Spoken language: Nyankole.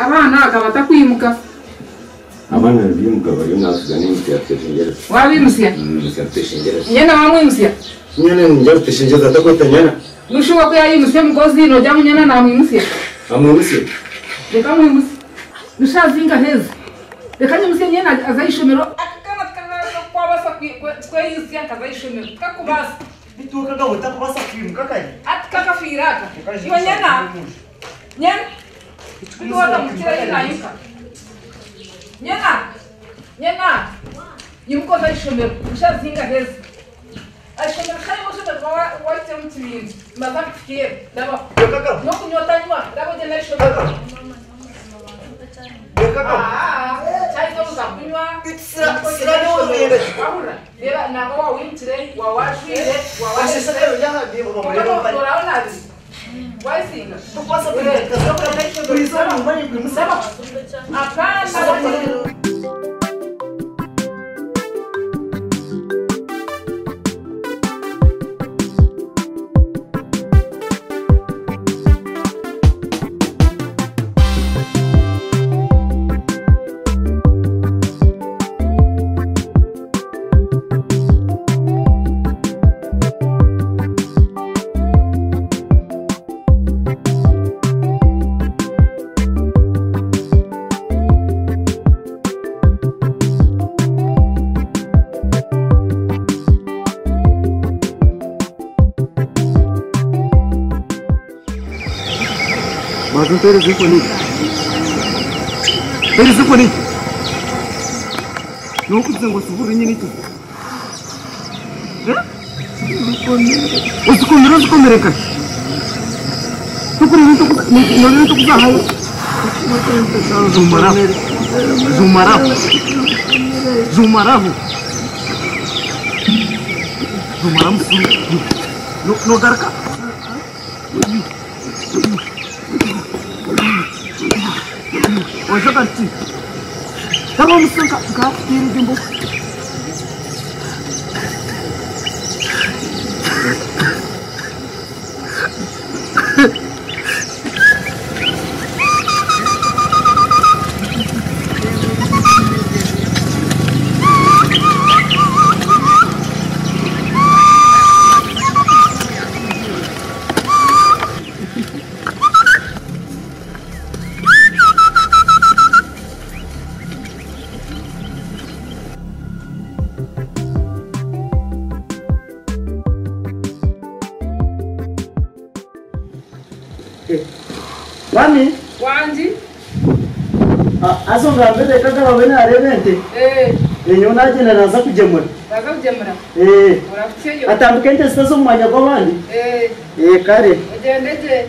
Abaana akaba atakwimuka. Abaana nibimuka bariyo nasiga n'emiti ya Ruteshengyereza. Wabimutsya? Emiti ya Ruteshengyereza. Nyana wamwimutsya? Nyana ningira Ruteshengyereza atakweta nyana. Noshuba ku yayimutsya omukozi nogira ngu nyana namwimutsya? Amwimutsye. Reka amwimutsye. Ni shaaha zingahi ezi? Reka nyimutsye nyena aze ah'eishomero. Aka kaana tikakwabaasa kweyimutsya nkaza ah'eishomero. Tikakubaasa. Beitu kagabo takubaasa kwimuka kare? Ati kakafiire aka. Iwe nyena. Nyena. Beitu waaza mukira ahi naayimuka. Nyena. Nyena. Yimuka oze ah'eishomero. Ni shaaha zingahi ezi? Ah'eishomero kare oshemereire kuba wahikire omu kibiina. Nibaza kukuteera. Ndabaho. N'okunywa otanywa. Ndaba ogyende ah'eishomero. Chai tobuza kunywa. Wahurira? Reeba nangwa waaba oimukire, waaba wajwaire, waaba waherize. Kwonka nooraho nabi. Wayesinga? Hapana. Banza ompereze enkoni egyo. Mpereza enkoni egyo. N'okugiza ngu osiburire nyine ekyo. Ozikomire ozikomire nkahi? Tokureeba nooreeba entokuzahayo? Zumaraho. Zumaraho. Zumaraho. Zumaraho musiru. Nogaruka. Ojoga nti taba omusi nkakuteera egyo mbogo. Mami. Wangi. Haza ongambire Kagaba we naareeba ente. Nyowe naagyenda naaza kugyemura. Waaza kugyemura? Orahukyeyo. Atambika ente zitaza omu mwanya gw'abandi. Kare. Ogyende gye.